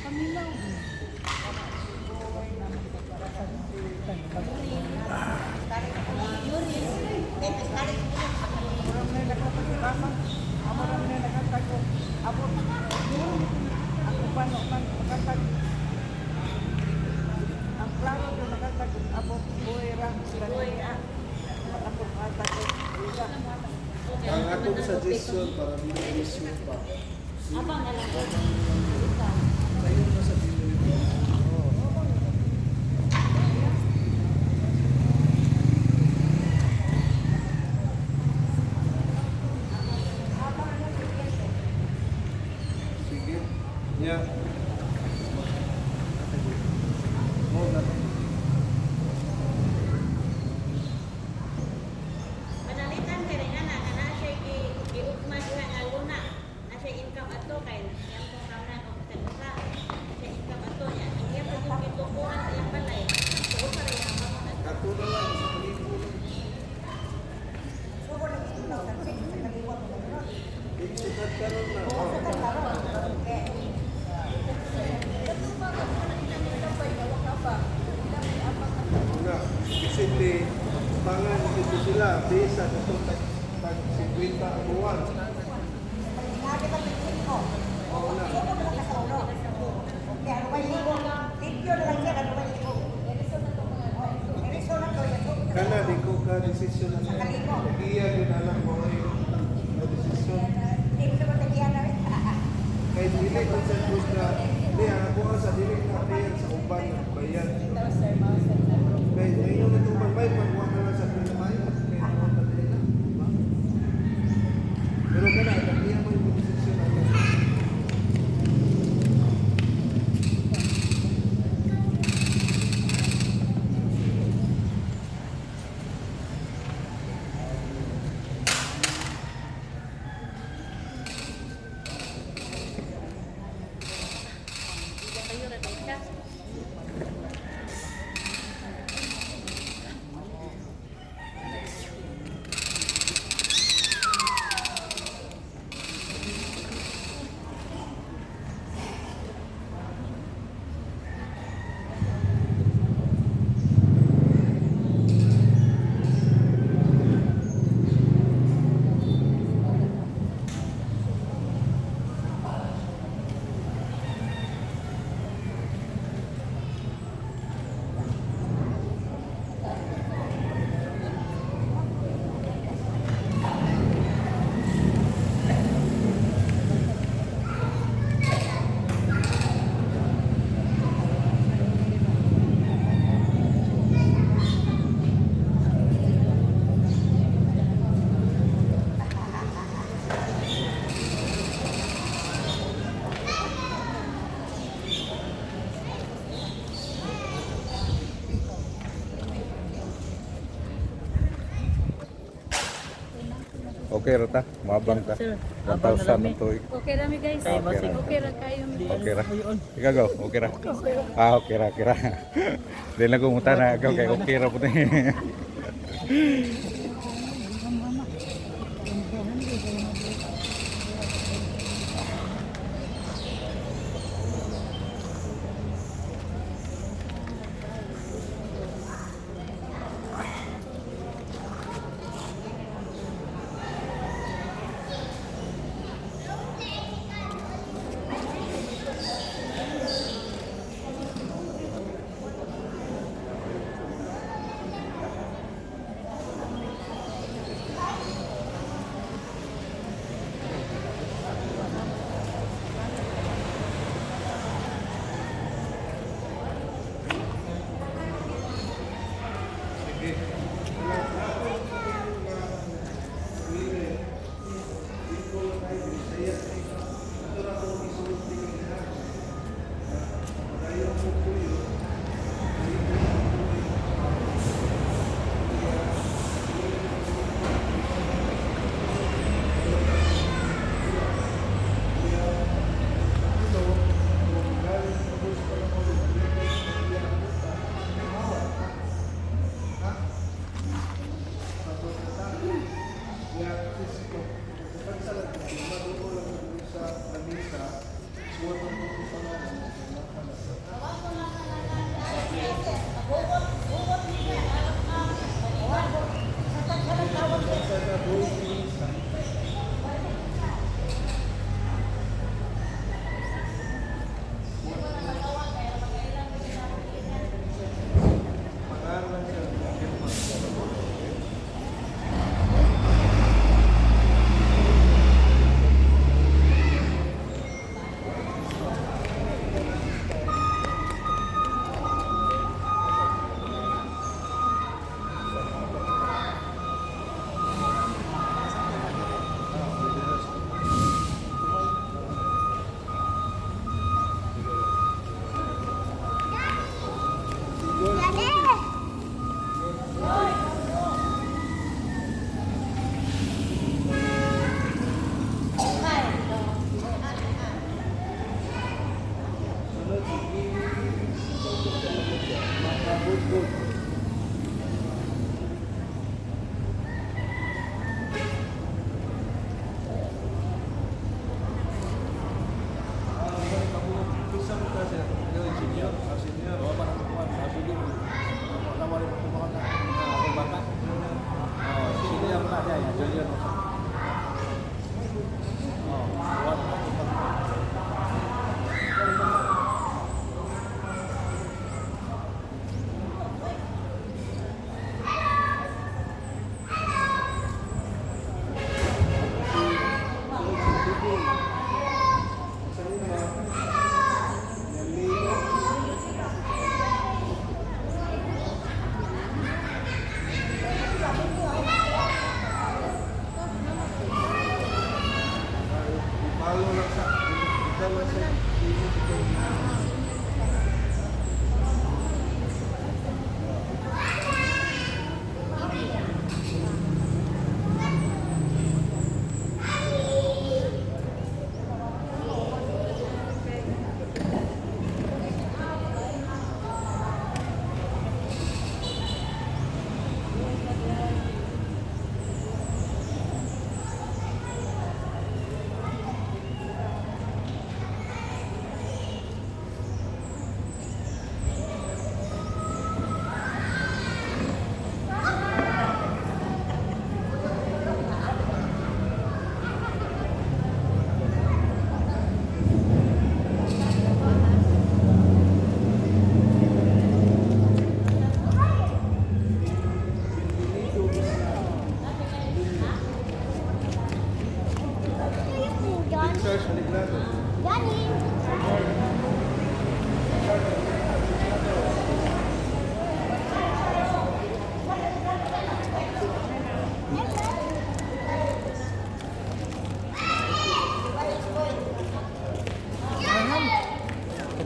Paminaw. Ang klaro ko nakatag abot buhay ra. Abot hatag buhay. Ang atong suggestion para dili issue pa. Abang na lang. Sayo na sa dili. Sige. Nya. Mo na. Manalitan kay rin ana kana siya gi giugma diha nga luna. Na siya income ato kay iyang kong tanan og bisan usa. Siya income ato niya. Ang iya pa yung gitukuhan sa iyang balay. Tuo pa rin ang mga ato. Kato na lang sa kalibo. Iksukat karon na. Una, posible pangan dito sila bisa katong tag tag 50 ang buwan. Oo na. Kana di ko ka desisyon na iya gyud anak mo ay na desisyon. Kay dili ko sa Diyos na di ang ako ang sa dili na fair sa uban na bayad. Kay ngayon na uban bay pagwa ka lang sa pinamay kay naman pa dili na. Diba? Pero kana iya mo yung desisyon na. Kayo ra ka. Okay ra ta, mabang ta. Sir, abang na 1,000 rami. ang tuig. Okay ra mi, guys. Okay ra. Okay ra kayo mi. Okay ra. Ikaw go, okay ra. Ah, okay ra, okay ra. Di lang ko muta na ikaw kay okay ra po ni.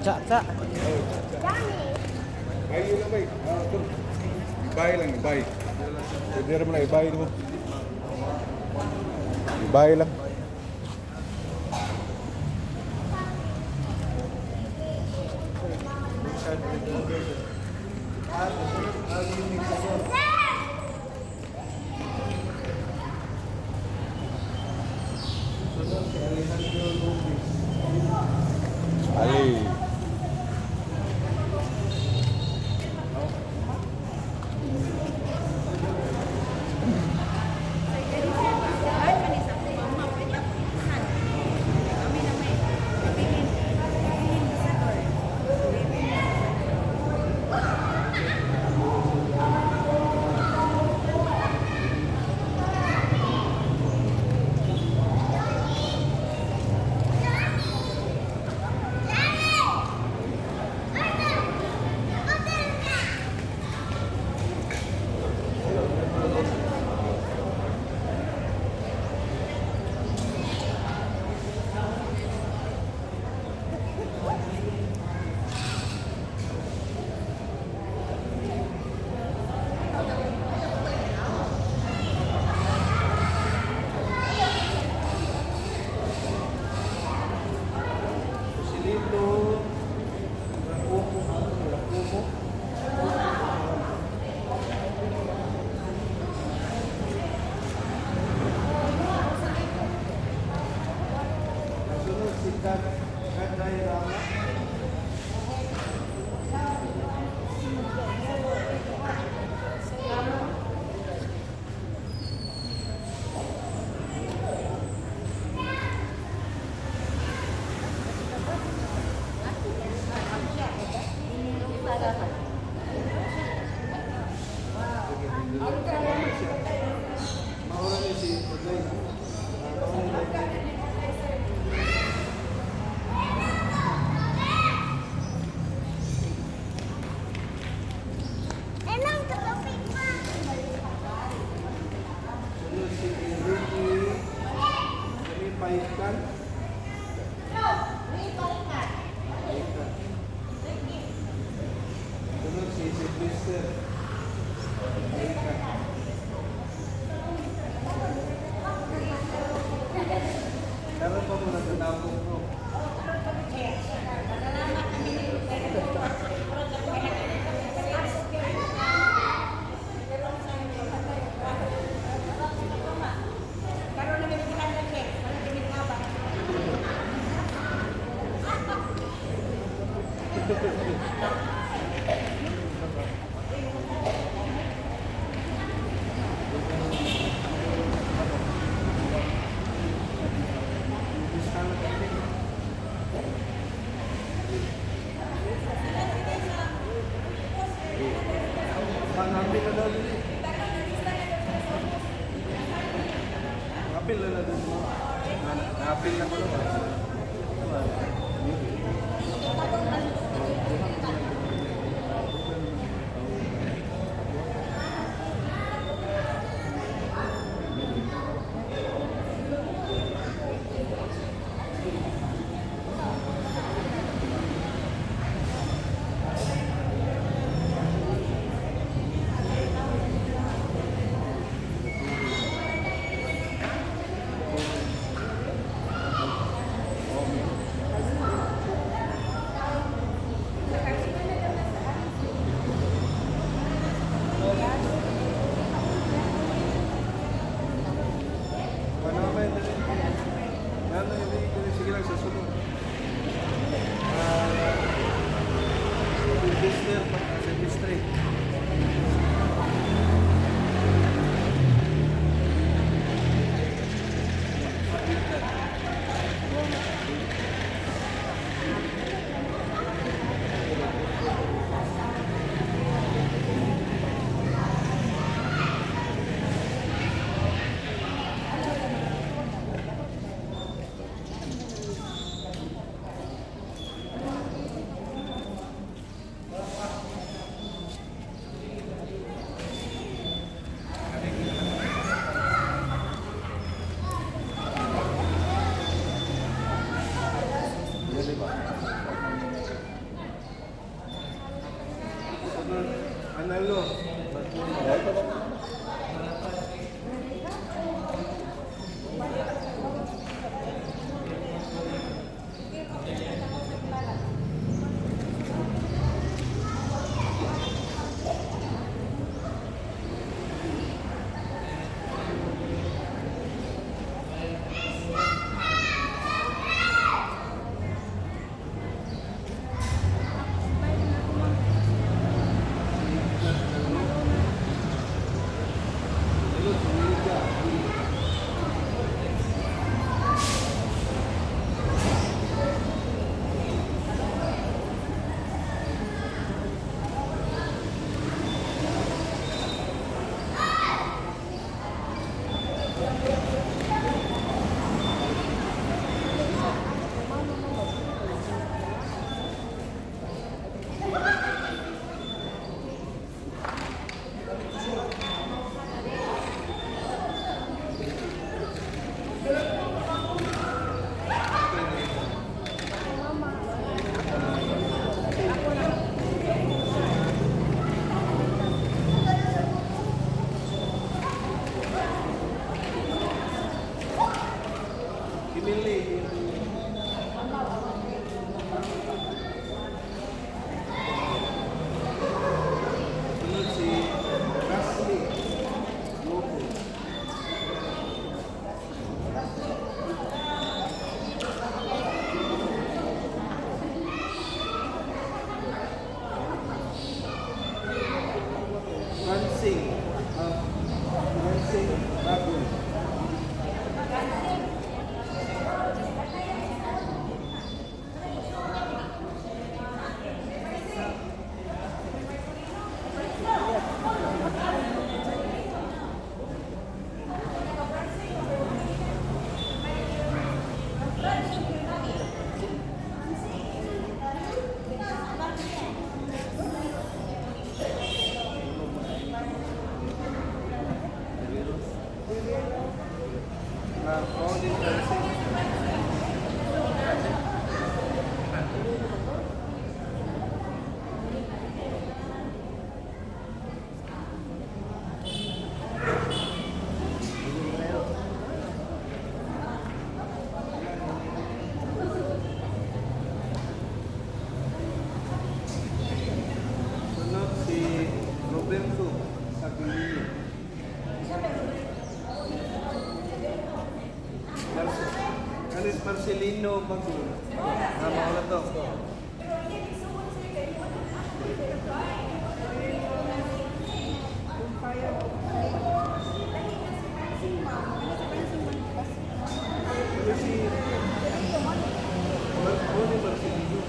Cha-cha. Bayi lang bay. Ah, ito. Ibay lang, ibay. Pwede rin mo na ibay mo. Ibay lang. Sunod si Alejandro Lopez. Ali. Joselito Racumo. Racumo. Sunod si Kaday Rama. Maura ni si Kaday. Maura ni Sunod si Enrique Kami Paikan. Paikan. Sunod si Sylvester Paikan. Karon pa mo nagtanapong bro. Pangapil na daw dili. Pangapil na na dun mo. Napil na ko naman. Panamay dili. Nanay dili sige lang sa sunod. Ah, Sylvester, Sylvester. Nalo. Sunod si Wilga. Kimili. Sunod si Rasli. Lopo. Francine. Francine Bagoy. Na Paulin Francine. Sunod si Roberto Aguililla. Kanis Marcelino Bagul. Tama ko na to. Ano si ano ni Marcelino?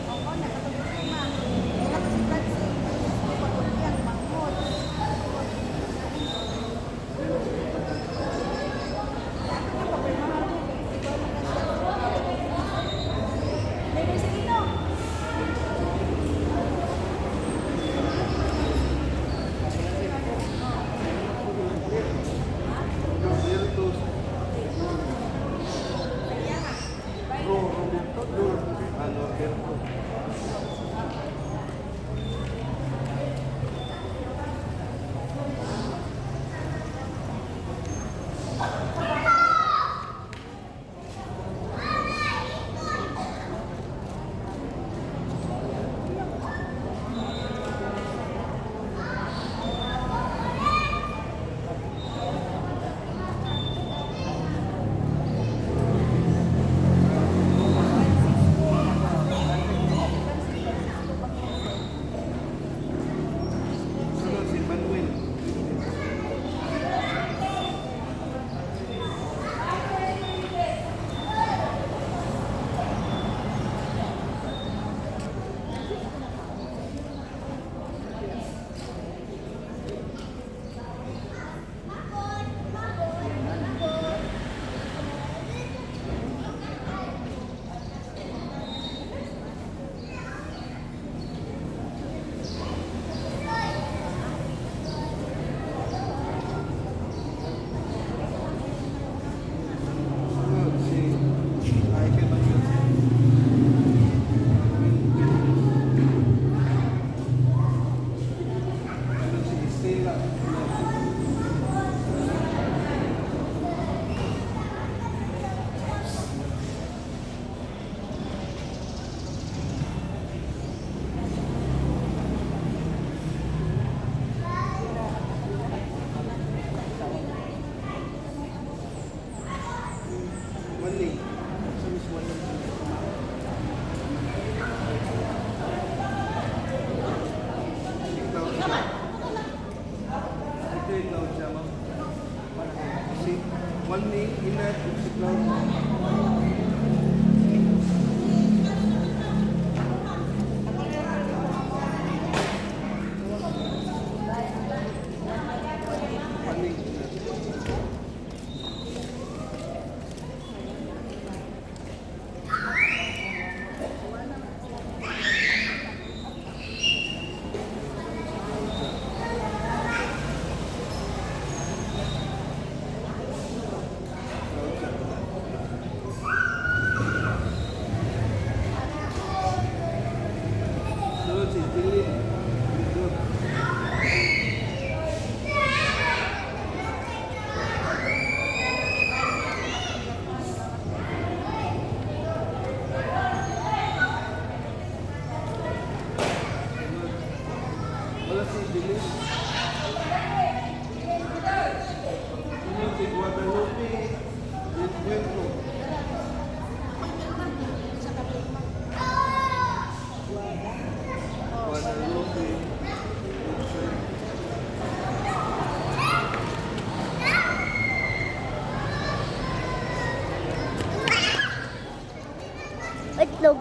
Bilin. Good. Wala si Bilin. Sunod si Guadalupe Encuentro. Guadalupe Encuentro. Itlog.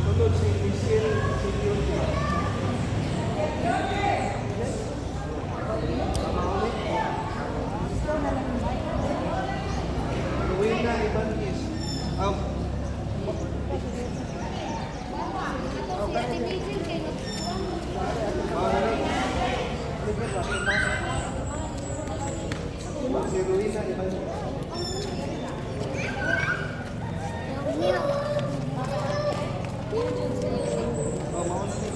Sunod si Michelle Silio. Rowena Ibanez. Si Ate Hazel kay Si Rowena Ibanez. Oh, mao na ni.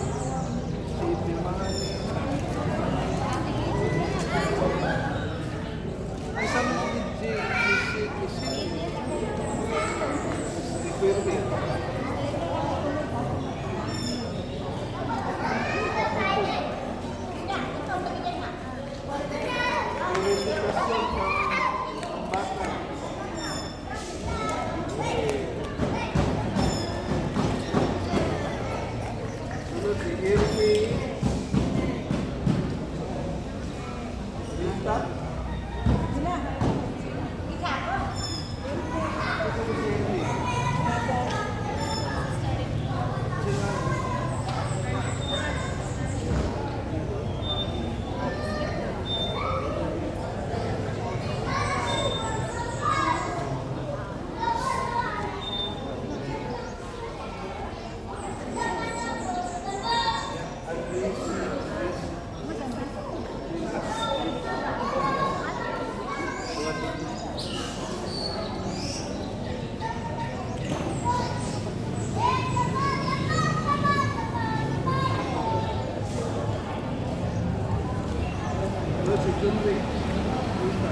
Si pirmahan ni. Ay, sa mga si si si si si Kirby. Orientasyon ng bata. Sunod si Irby. Lista. Ito si Irby. Sila. Sunod si Junri. Lista.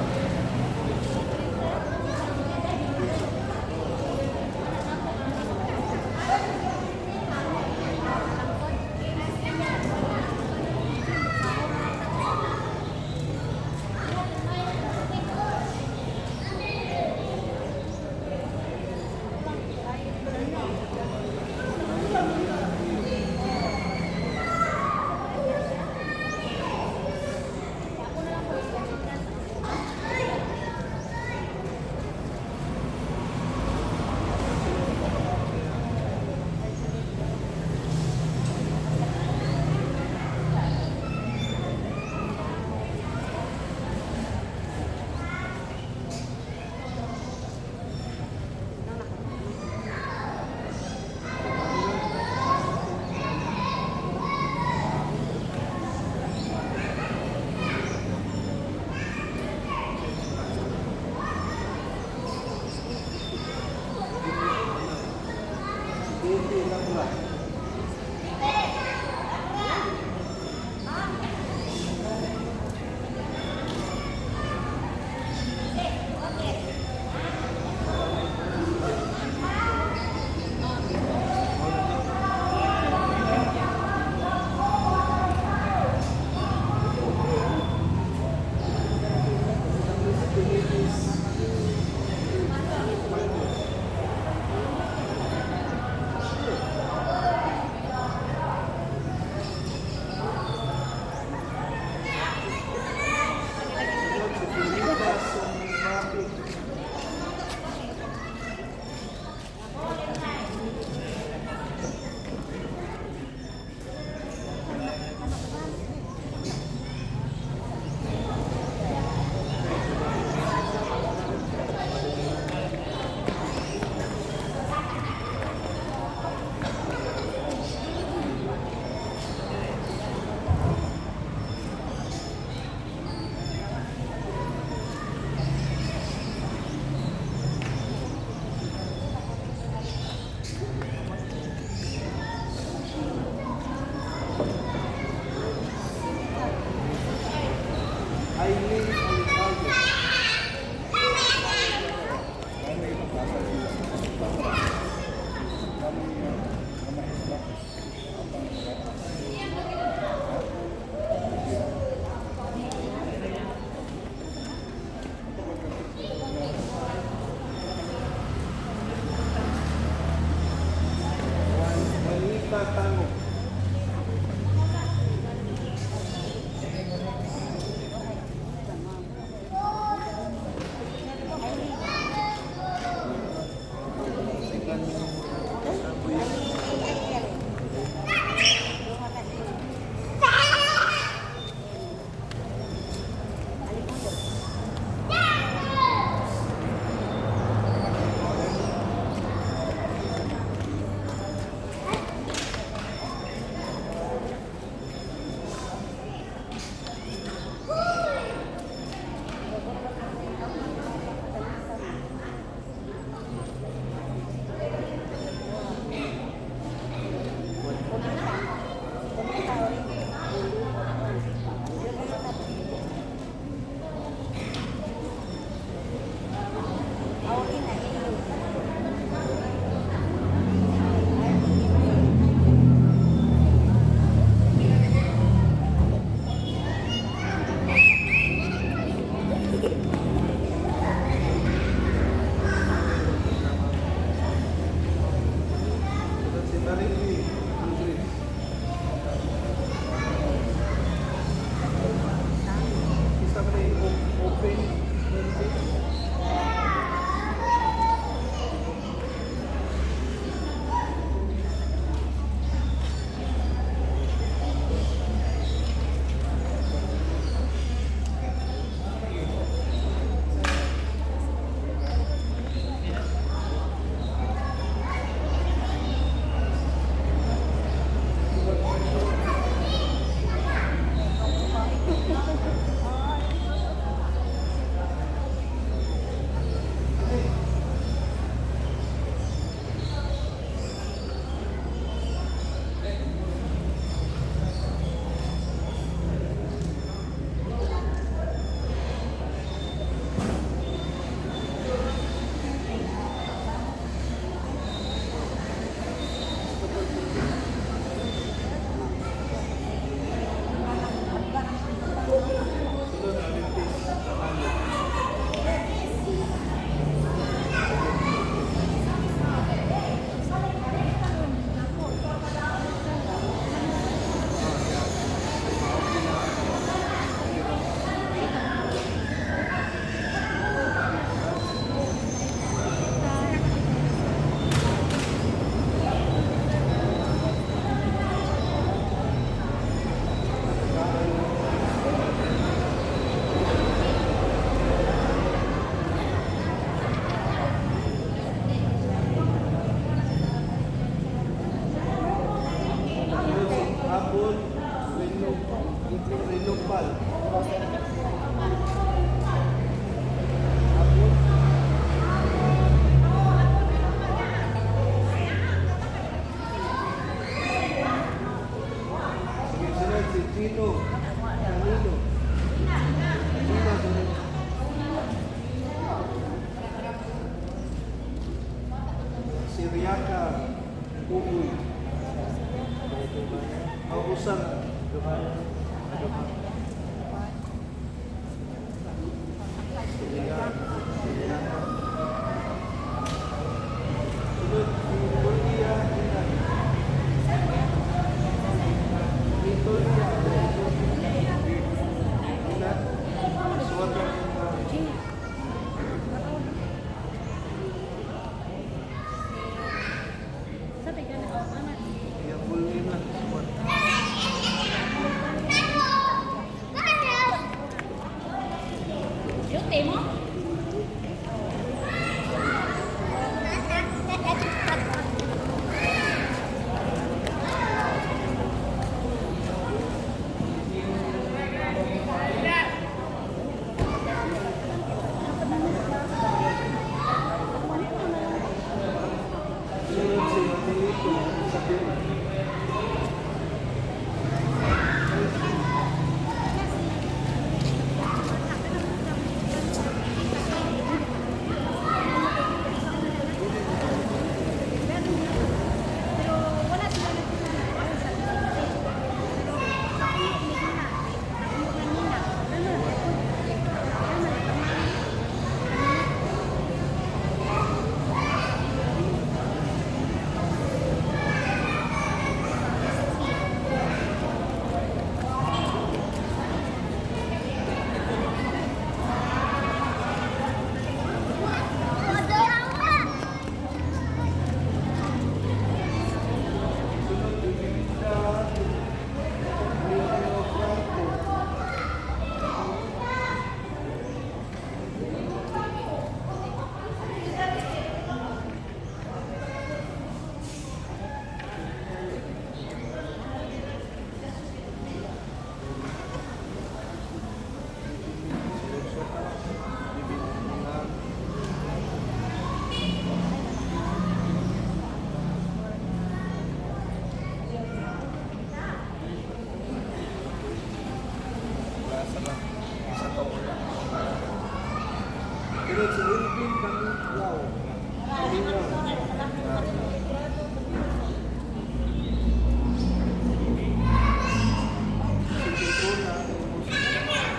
Aileen Alejandro. Juanita Tango. Si Marily Andres. Isa pa na yung open Nancy. Sunod, Alintis. Ano? Sunod, si Abon Renupal. Abon. Sige, sunod si Gino Camilo. Gino, sunod. Si Riaka Uy. Ang usang Si Riaka. Si Riaka. Sunod, si Julia Ina. Victoria. Ina. Suwat ang Sa taga na ako, anak. Iya, full name lang. Suwat. Isa lang. Isa ka wala. Pero si Wilvin kami, wow. Kami na. Si Petrona, Wilvin.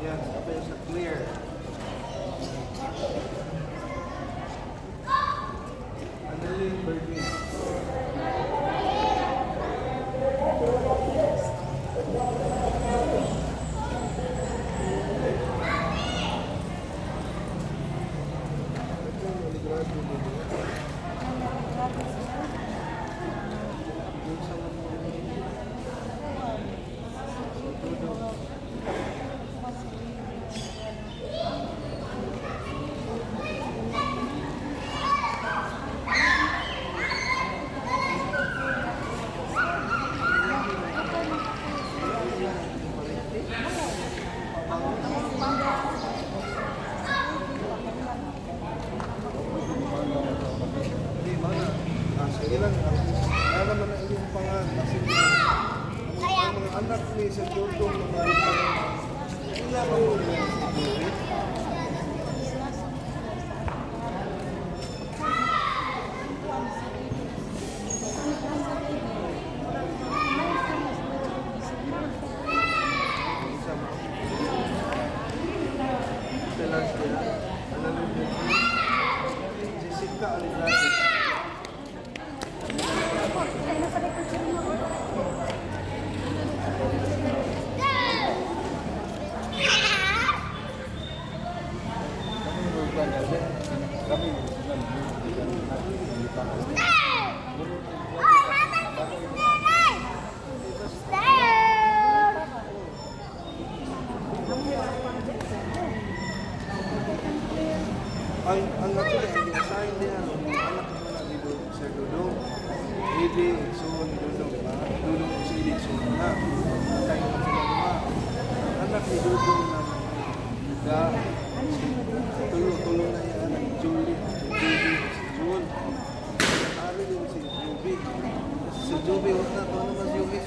Yan, sabi sa clear. Annalyn Berlin. Hindi, mana. Ah, sige lang. Kaya naman ang iyong pangan. Kasi ang mga anak ni Sir Dodong na mga ila ba mo niya si Dodong? Isa mo. Sa last niya, alam mo yun. Jessica Aligrado. Kami mo ba Kami Ang actually, ang design niya, no, anak ko na ni Sir Dudong. Maybe, so ni Dudong, di ba? Dudong si Edith, so na. Tayo na sila lima. Ang anak ni Dudong na ga, si tulo-tulo na yan, anak ni Julie, si Julie, si June. Ari din si Juby. Kasi si Juby, wag na, tuwa naman si Juby.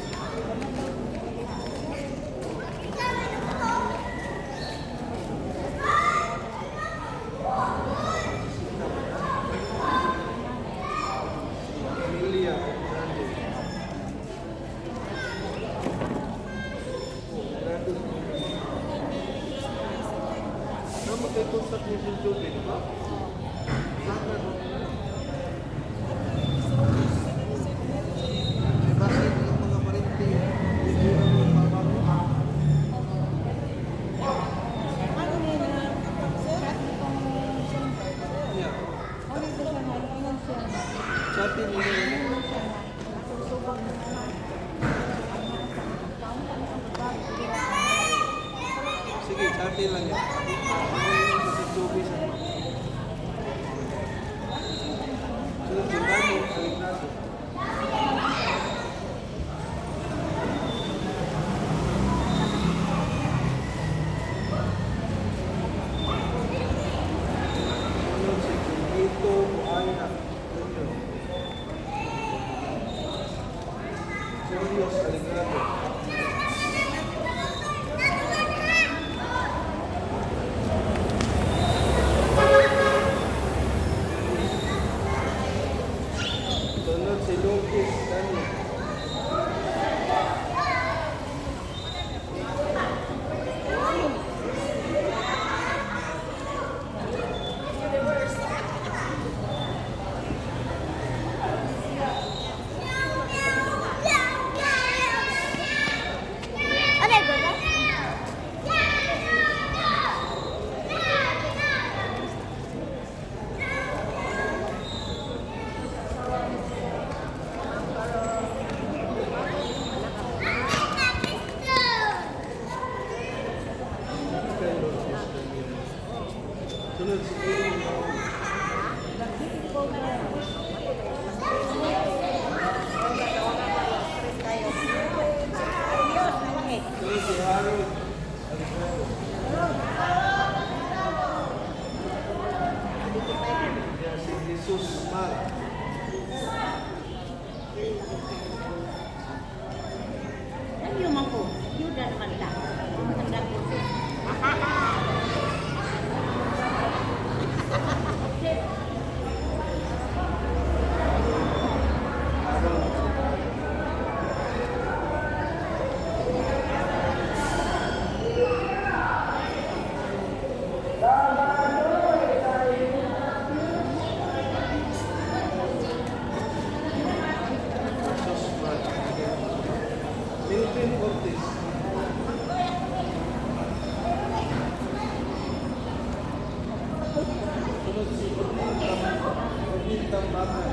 Emilia Grande. Oh, Grande. Naman kay contact ni Sir Joby, di ba? Sana no. Eh, bakit yung mga parente, hindi na mo mabago? Yeah. Chatting nila. Sige, chatting lang yan. Sa Joby sa Sunod si Dani, sa Ignacio. Sunod si Junito Buaya Jr. Julius Alegrado. Sunod si Lucas Daniel. si Harold Alejandro. Yeah, si Jesus Mar. Ang yung man ko, yuda naman ta. Matanggal ko. Harold. Jesus Mar. Milton Ortiz. Sunod si Odin Tambakan.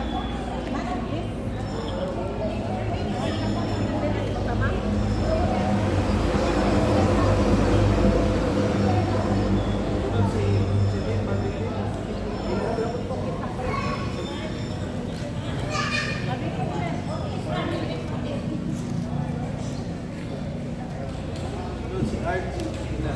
Sunod si Celine Manili. Sunod si Archie Pina.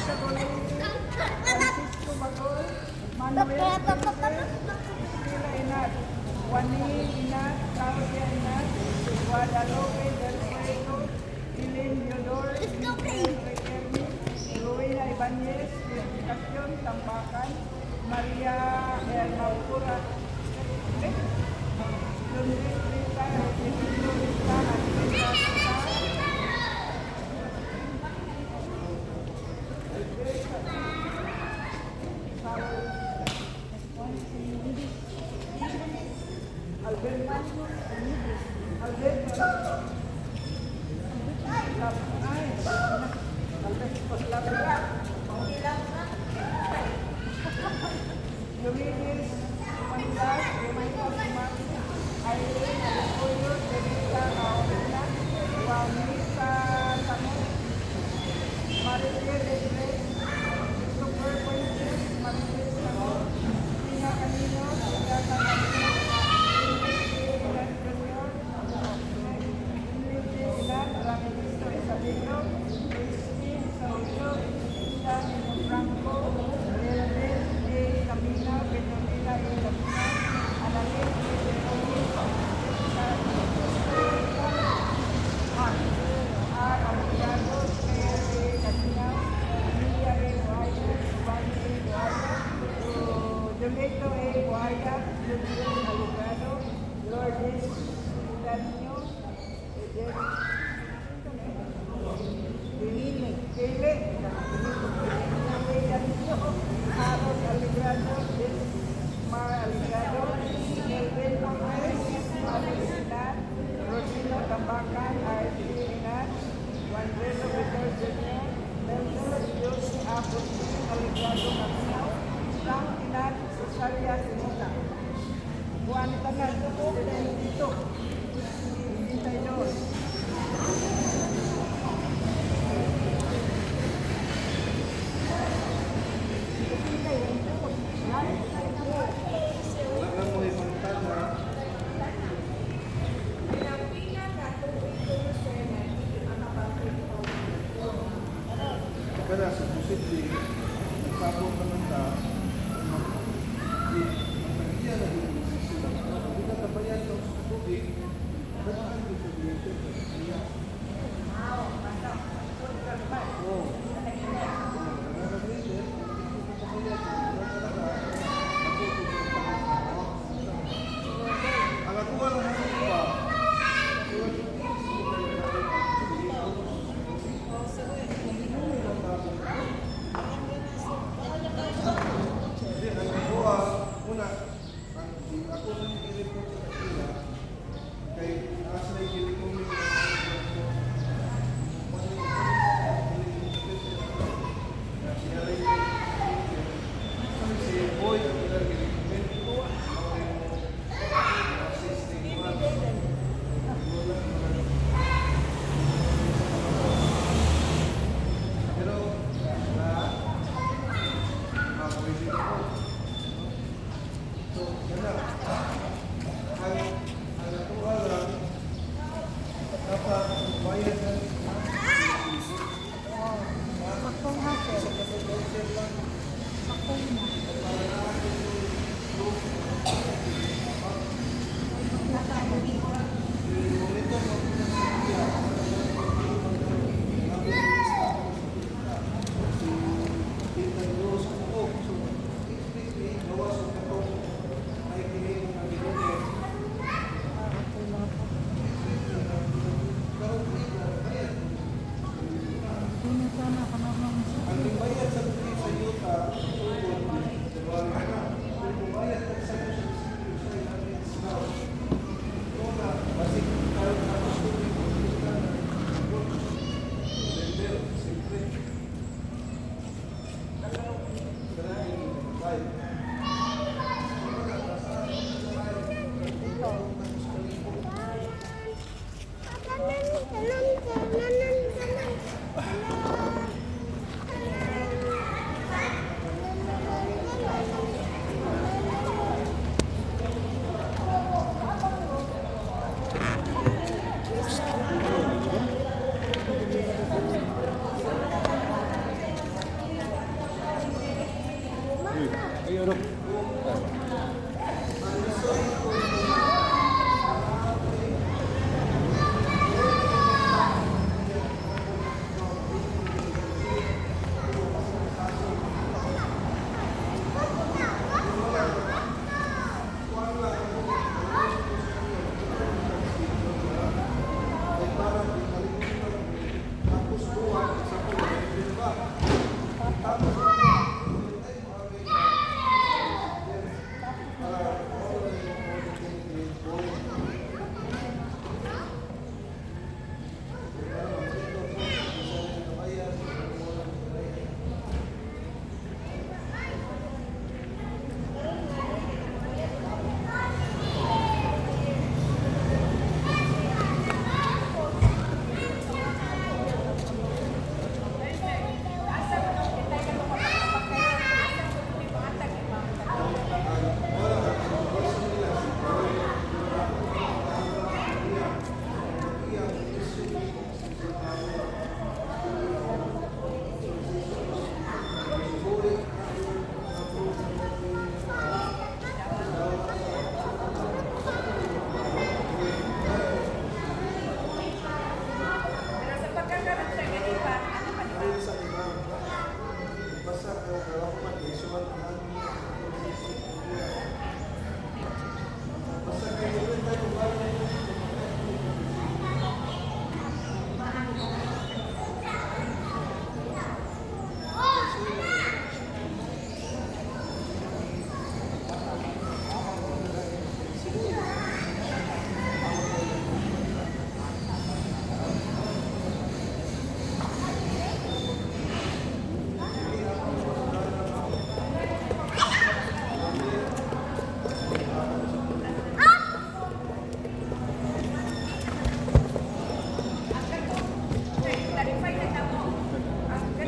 Isabel, Francisco Bagol, Manuel Spencer, Priscilla Inat, Juanil Inat, Claudia Inat, Guadalupe del Puerto, Eileen Leodor, Miguel Riquelme, Rowena Ibanez, Purificación Tambakan, Maria Elmapura, Lourdes Rita, Emilio Rita, Angelita Rita, Alberto, Alberto, ay, Alberto Labra, Lourdes Mandas, Romeo Sumati, Irene Adepoyo, Teresa Aurena, Juanita Samuel, Maricel Edres, Christopher Fuentes, Maricel Samuel, Tina Canino, Sita Canino, Enrique Jr., Enrique Ilan, Ramiro Isabelo, Christine Saulo, Isa Franco, Melvin A. Camina, Petronila A. Camina, Annalyn A. Berrones, R. R. Amoyado, Claire A. Camina, Emilia A. Buhaya, Giovanni A. Buhaya, Donato A. Buhaya, Julian Alugado, Lourdes Udanio, Eden Dili, Dili, Harold Alegrado, Mar Alegrado, Melvin Torres, Maris Inat, Rosina Tambakan, R.T. Inat, Juan Reno Vitor Jr., Melvin Jose Agustin Alegrado Camino, Frank Inat, Cesaria Simona. Juan Tanan, dito. Dito. Wala na mo ipantan ha. Kana supposedly nagsabot naman ta di magtagiya na din yung sila. Hindi na tabayan sa tubig, daghan din sa dito sa iya. Oo. Ang ako lang ang iba. Hindi, ang ako una, ang ako nang i-report sa kanila, kay nasa na i-recommend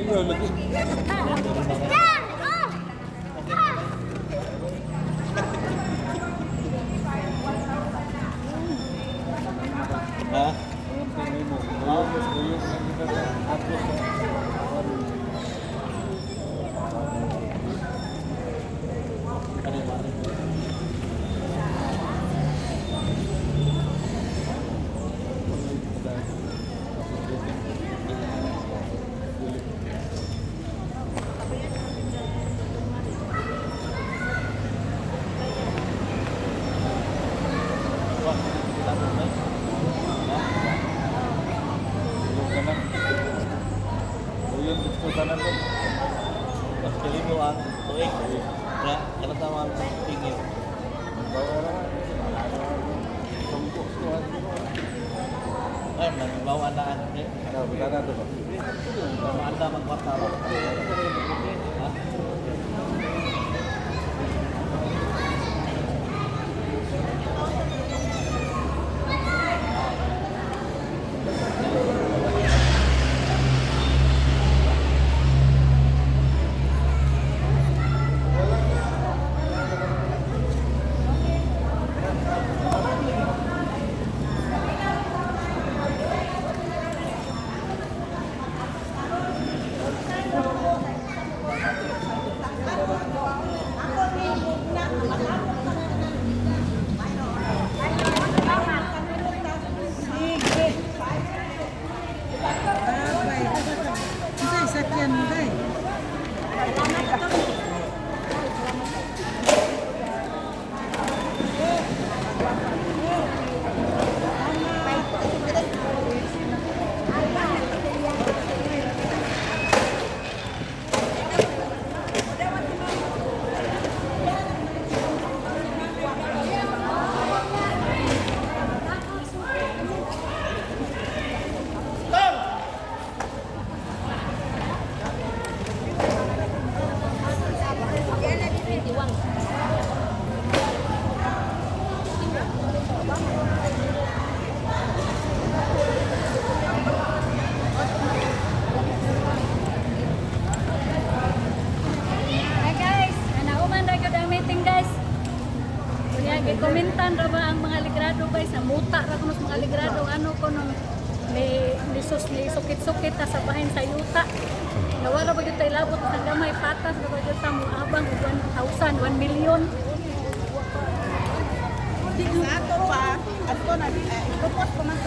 Lagi. Ah! Oh! Ah! Ha? Sakyan mo day. Hi guys, nauman ra gyud ang meeting, guys. Kunya gikomentan ra ba ang mga ligrado guys, sa muta ra kuno sa mga ligrado ano ko nung ni ni sus ni sukit-sukit ta sa bahin sa yuta. Nawala ba gyud tay labot sa gamay patas ra ba gyud ta moabang og 1,000, 1 million. Sa ato pa, ato na, eh, propose pa man